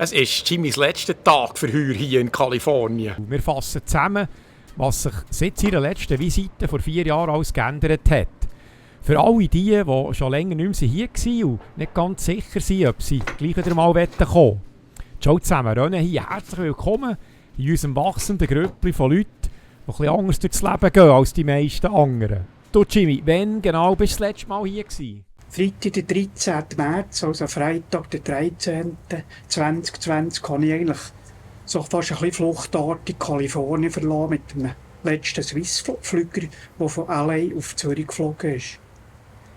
Es ist Jimmys letzter Tag für heuer hier in Kalifornien. Wir fassen zusammen, was sich seit seiner letzten Visite vor 4 Jahren alles geändert hat. Für alle die schon länger nicht mehr hier waren und nicht ganz sicher sind, ob sie gleich wieder mal kommen wollen. Ciao zusammen, René hier, herzlich willkommen in unserem wachsenden Grüppli von Leuten, die etwas anders durchs Leben gehen als die meisten anderen. Du Jimmy, wann genau bist du das letzte Mal hier gewesen? Freitag, der 13. März, also Freitag, der 13. 2020, kann ich eigentlich so fast ein bisschen fluchtartig Kalifornien verlassen mit dem letzten Swiss-Flüger, der von LA auf Zürich geflogen ist.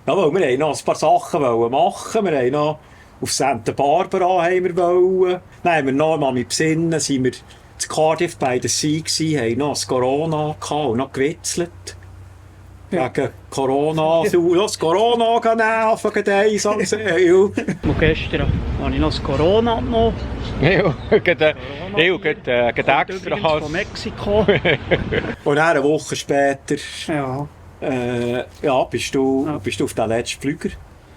Ja, weil wir wollten noch ein paar Sachen machen. Wir wollten noch auf Santa Barbara wollen. Dann haben wir noch mal mit Besinnen, sind wir in Cardiff bei der Sea gewesen, haben noch das Corona gehabt und noch gewitzelt. Ja. Wegen Corona, das Corona nehmen, von eins am See. Und gestern habe ich noch das Corona genommen. Ja, gerade extra. Von Mexiko. Und dann eine Woche später Ja. bist du auf den letzten Flüger.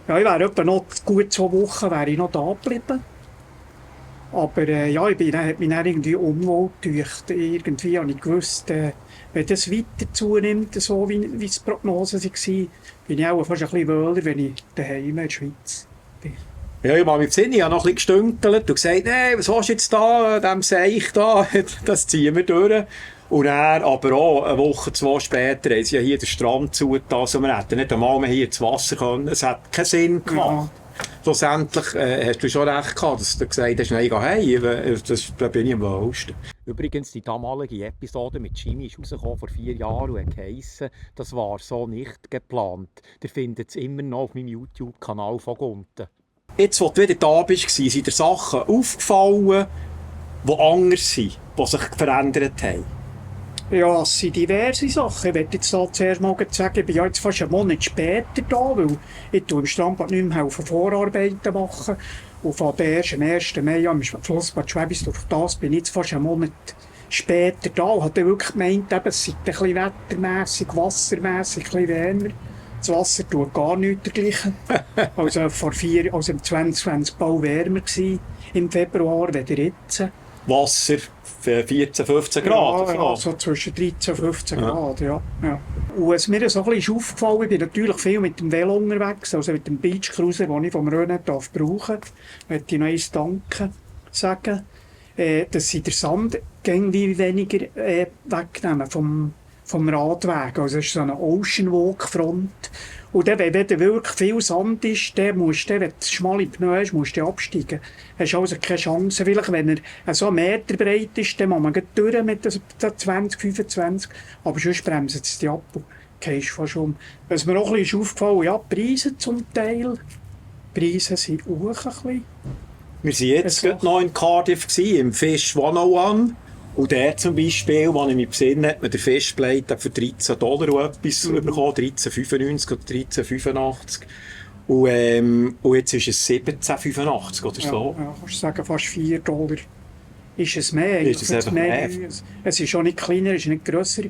Ja, ich wäre etwa noch gut 2 Wochen wäre ich noch da geblieben. Aber ich hat mich dann irgendwie unwohl gedacht. Irgendwie habe ich gewusst, wenn das weiter zunimmt, so wie die Prognosen waren, bin ich auch fast ein bisschen wohler, wenn ich daheim in der Schweiz bin. Ja, ich habe mich ich habe noch ein bisschen gestünkelt und gesagt, nee, was hast du jetzt da, dem Seich da, das ziehen wir durch. Und dann, aber auch eine Woche, 2 später, haben sie ja hier den Strand zugetan, also wir hätten nicht einmal mehr hier ins Wasser können. Es hat keinen Sinn gemacht. Ja. Schlussendlich hast du schon recht gehabt, dass du gesagt hast, nein, geh heim, da bin ich am wohlsten. Übrigens, die damalige Episode mit Jimmy ist rausgekommen vor 4 Jahren und hat geheissen, das war so nicht geplant. Ihr findet es immer noch auf meinem YouTube-Kanal von unten. Jetzt, wo du wieder da bist, sind dir Sachen aufgefallen, die anders sind, die sich verändert haben. Ja, es sind diverse Sachen. Ich möchte jetzt zuerst mal sagen, ich bin ja jetzt fast einen Monat später da, weil ich im Strandbad nicht mehr Vorarbeiten machen. Und von der erst am 1. Mai am Flussbad Schwäbisdorf, das bin ich jetzt fast einen Monat später da. Und habe wirklich gemeint, es sei ein bisschen wettermässig, wassermässig, ein bisschen wärmer. Das Wasser tut gar nichts dergleichen. Also im 2020 Bau wärmer gewesen, im Februar, weder jetzt. Wasser 14, 15 Grad. Ja, so zwischen 13 und 15 Grad, ja. Und was mir so ein bisschen aufgefallen ist, ich bin natürlich viel mit dem Velo unterwegs, also mit dem Beachcruiser, den ich vom René brauchen darf. Möchte ich noch eins danken sagen, dass sie den Sand irgendwie weniger wegnehmen vom Radweg. Also es ist so eine Ocean Walk Front. Und dann, wenn wirklich viel Sand ist, dann musst du, wenn du schmale Pneu hast, musst du absteigen. Hast du also keine Chance. Vielleicht, wenn er so 1 Meter breit ist, dann muss man gleich durch mit 20, 25. Aber sonst bremsen sie dich ab und gehst fast um. Was mir auch ein bisschen aufgefallen ist, ja, die Preise zum Teil. Die Preise sind auch ein bisschen. Wir waren jetzt gerade noch in Cardiff, im Fish 101. Und der zum Beispiel, als ich mich besinne, hat man den Festplate für $13 und etwas bekommen, 13,95 oder 13,85. Und jetzt ist es 17,85 oder so. Ja, kannst du sagen, fast $4 ist es mehr. Ist es einfach mehr? Es ist auch nicht kleiner, es ist nicht grösser.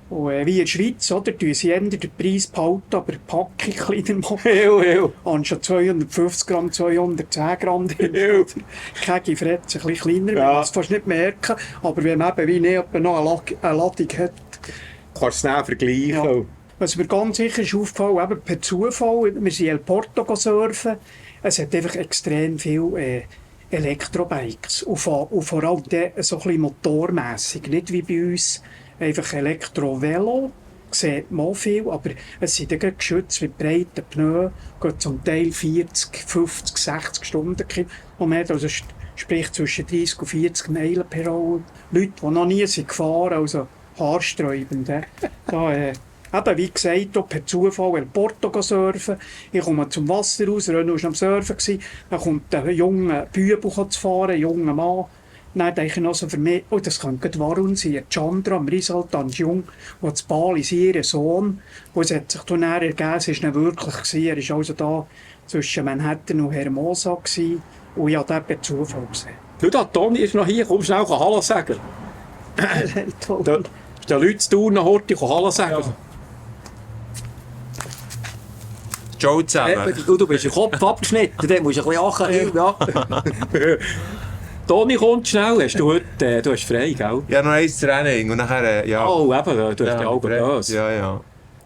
Und wie in der Schweiz, oder, tun sie eher den Preis behalten, aber die Packung kleiner machen. Anstatt 250 Gramm, 210 Gramm. Kegi Fretz, ein bisschen kleiner, man kann es fast nicht merken. Aber wenn man eben wie nicht noch eine Ladung hat. Kannst du es vergleichen. Ja. Was mir ganz sicher ist aufgefallen, eben per Zufall, wir sind in El Porto surfen, es hat einfach extrem viele Elektrobikes. Und vor allem so ein bisschen motormässig, nicht wie bei uns. Einfach Elektro-Velo, sieht man viel, aber es sind dann geschützt mit breiten Pneu, geht zum Teil 40, 50, 60 Stundenkilometer, also sprich zwischen 30 und 40 Meilen per Stunde. Leute, die noch nie sind gefahren, also haarsträubend. Eben, wie gesagt, auch per Zufall in Porto surfen. Ich komme zum Wasser raus, Renaud war am Surfen, dann kommt ein junger Bübel zu fahren, ein junger Mann. Dann denke ich noch so für mich, das könnte Warun sein, Chandra, Rizal Tanjung, der zu Bali ist, ihr Sohn. Und es hat sich dann ergeben, es war nicht wirklich gewesen. Er war also da zwischen Manhattan und Hermosa gewesen. Und ich habe den per Zufall gesehen. Du, da, Toni ist noch hier, komm schnell Hallo sagen. Da Leute zu tun, noch heute Hallo sagen. Ja. Ciao zusammen. Du bist den Kopf abgeschnitten, dann musst du ein bisschen lachen. Ja. Toni kommt schnell. Hast du heute, du hast frei, gell? Ja, noch ein Training und nachher, ja. Oh, eben, du hast ja auch böse. Ja.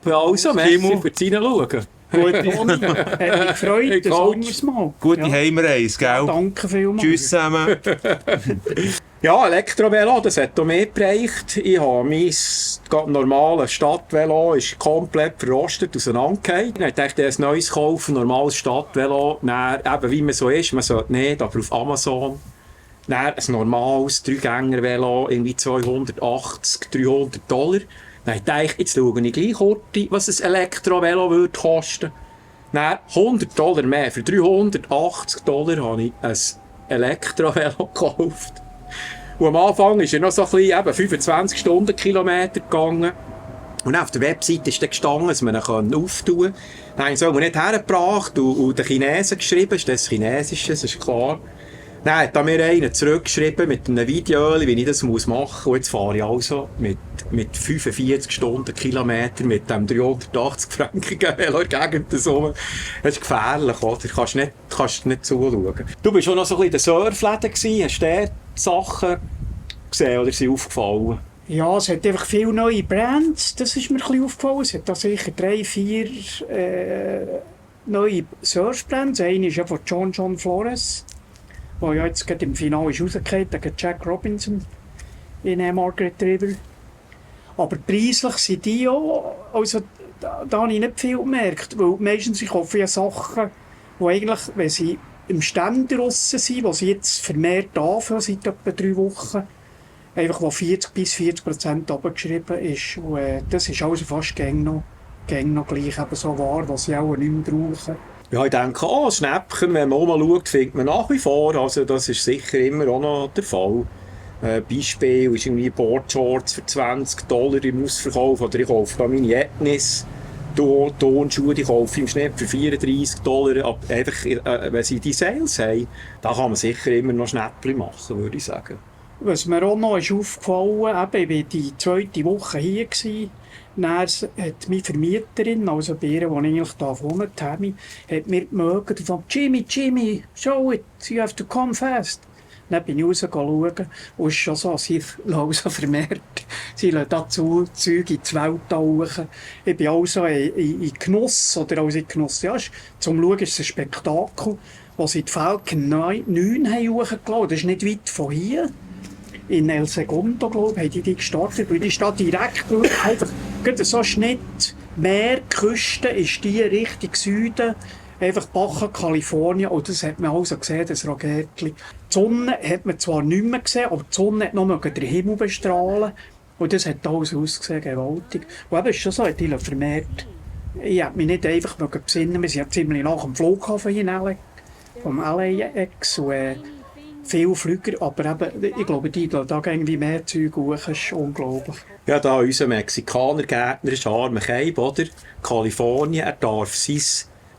Also, merci fürs Reinschauen. Toni, hat mich gefreut, Hey, das Coach. anderes Mal. Gute Ja. Heimreise, gell? Danke vielmals. Tschüss zusammen. Ja, Elektrovelo, das hat auch mehr geprägt. Ich habe mein normales Stadtvelo ist komplett verrostet, auseinandergefallen. Ich dachte, ein neues kaufen, normales Stadtvelo. Dann, eben wie man so ist, man sollte nicht, aber auf Amazon. Dann ein normales 3-Gänger-Velo, irgendwie 280, $300. Dann dachte ich, jetzt schaue ich gleich kurz, was ein Elektrovelo würde kosten. Dann $100 mehr. Für $380 habe ich ein Elektrovelo gekauft. Und am Anfang ist er noch so ein bisschen, eben 25 Stundenkilometer gegangen. Und auf der Webseite ist dann gestanden, dass man ihn auftun kann. Dann habe ich so nicht hergebracht und den Chinesen geschrieben, das ist das Chinesische, das ist klar. Dann hat er mir einen zurückgeschrieben mit einem Video, wie ich das machen muss. Und jetzt fahre ich also mit 45 Stundenkilometer mit dem 380-frankigen Velo in der Gegend so. Das ist gefährlich, oder? Kannst nicht zuschauen. Du bist schon noch so ein bisschen in den Surfläden gewesen. Hast du dort Sachen gesehen oder sind aufgefallen? Ja, es hat einfach viele neue Brands, das ist mir ein bisschen aufgefallen. Es hat da sicher 3, 4 neue Surfbrands. Eine ist ja von John Flores, der ja jetzt gerade im Finale ist rausgekommen, gegen Jack Robinson in Margaret River. Aber preislich sind die auch, also da habe ich nicht viel gemerkt, weil meistens ich kaufe ja Sachen, die eigentlich, wenn sie im Ständer draussen sind, die sie jetzt vermehrt anfangen seit etwa 3 Wochen, einfach wo 40% runtergeschrieben ist. Und, das ist also fast gäng noch gleich eben so wahr, was sie auch nicht mehr brauchen. Ja, ich denke, Schnäppchen, wenn man auch mal schaut, findet man nach wie vor. Also das ist sicher immer auch noch der Fall. Beispiel ist irgendwie Boardshorts für $20 im Ausverkauf. Oder ich kaufe da meine Etnis Turnschuhe, die kaufe ich im Schnitt für $34. Einfach, wenn sie die Sales haben, da kann man sicher immer noch Schnäppchen machen, würde ich sagen. Was mir auch noch ist aufgefallen, eben, ich war die 2. Woche hier. Dann hat meine Vermieterin, also bei ihr, die eigentlich hier wohnt, Tammy, hat mir gemögt und gesagt, Jimmy, show it, you have to come fast. Dann bin ich rausgeschaut und es ist schon so, sie lassen vermehrt. Sie lassen dazu Zeug in die Welt tauchen. Ich bin auch so in Genuss, oder als in Genuss, ja, zum Schauen ist es ein Spektakel, wo sie die Falcon 9 haben hochgeladen. Das ist nicht weit von hier. In El Segundo, glaube ich, haben die gestartet. Weil die steht direkt einfach so Schnitt, Meer, Küste ist die Richtung Süden. Einfach Baja, Kalifornien. Und das hat man also gesehen, das Rakettchen. Die Sonne hat man zwar nicht mehr gesehen, aber die Sonne hat noch den Himmel bestrahlen. Und das hat alles ausgesehen, gewaltig. Und eben ist schon so, die vermehrt. Ich hätte mich nicht einfach besinnen. Wir sind ja ziemlich nach dem Flughafen in LA, vom LAX. Und, viele Flüger, aber eben, ich glaube, die da irgendwie mehr Zeug hoch, ist unglaublich. Ja, da unser Mexikaner-Gärtner ist armer Keib, oder? Kalifornien, er darf sein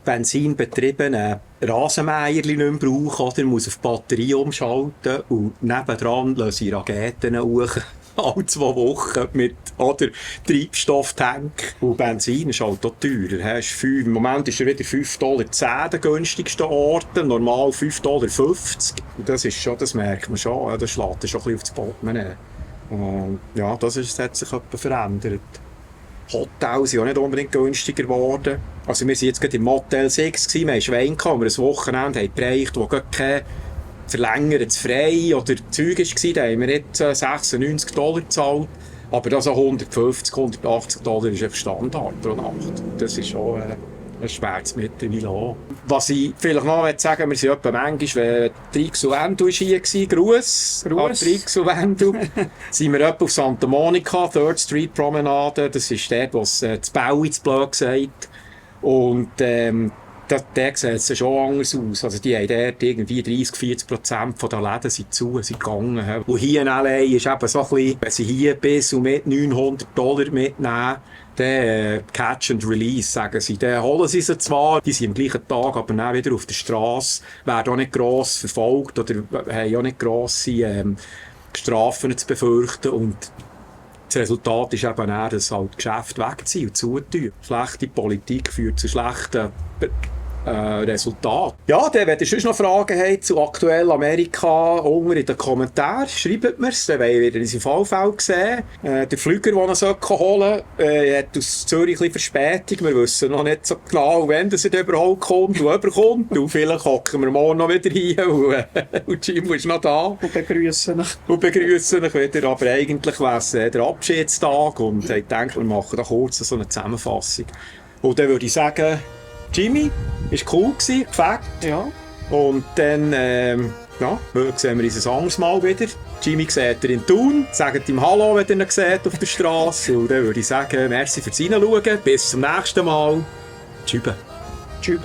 benzinbetriebene Rasenmäher nicht mehr brauchen, oder? Er muss auf Batterie umschalten und nebendran lassen sie Raketen hoch. Alle 2 Wochen mit Treibstofftank. Und Benzin ist halt auch teurer. Im Moment ist er wieder $5,10 der günstigsten Orte, normal $5,50. Und das merkt man schon, das schlägt schon ein bisschen aufs Portemonnaie. Ja, das hat sich etwas verändert. Hotels sind auch nicht unbedingt günstiger geworden. Also wir waren jetzt gerade im Motel 6, wir hatten Schwein, wir ein Wochenende gereicht, wo gar kein verlängertes Frei oder Zeug war, da haben wir jetzt $96 gezahlt. Aber das auch $150, $180 ist einfach Standard pro Nacht. Das ist schon ein schweres mittlerweile auch. Was ich vielleicht noch sagen möchte, wir sind etwa manchmal, wenn Trix und Wendu hier war, Gruß an Trix und Wendu, sind wir etwa auf Santa Monica, 3rd Street Promenade, das ist dort, wo es das Bau ins Blöd gesagt. Und da sieht es schon anders aus. Also die haben dort irgendwie 30-40% der Läden sind zu, sind gegangen. Und hier in LA ist eben so ein bisschen, wenn sie hier bis und mit $900 mitnehmen, dann Catch and Release, sagen sie. Dann holen sie sie zwar, die sind am gleichen Tag, aber dann wieder auf der Straße, werden auch nicht gross verfolgt oder haben auch nicht grosse Strafen zu befürchten. Und das Resultat ist eben auch, dass halt Geschäfte wegziehen und zutun. Schlechte Politik führt zu schlechten Resultat. Ja, wenn ihr sonst noch Fragen habt zu aktuell Amerika, unten in den Kommentaren, schreibt mir's, dann wollen wir unsere Fallfälle sehen. Der Flüger, den er holen soll, hat aus Zürich ein bisschen Verspätung. Wir wissen noch nicht so genau, wann er überhaupt kommt und überkommt. Und vielleicht hocken wir morgen noch wieder hier und Jim ist noch da. Und begrüßen euch. Und begrüßen euch wieder. Aber eigentlich wäre es der Abschiedstag und ich denke, wir machen da kurz so eine Zusammenfassung. Und dann würde ich sagen, Jimmy, war cool gewesen, perfekt. Ja. Und dann, heute sehen wir uns ein anderes Mal wieder. Jimmy sieht ihr in Thun. Sagt ihm Hallo, wenn ihr ihn seht auf der Straße. Und dann würde ich sagen, merci fürs Reinschauen. Bis zum nächsten Mal. Tschüss. Tschüss.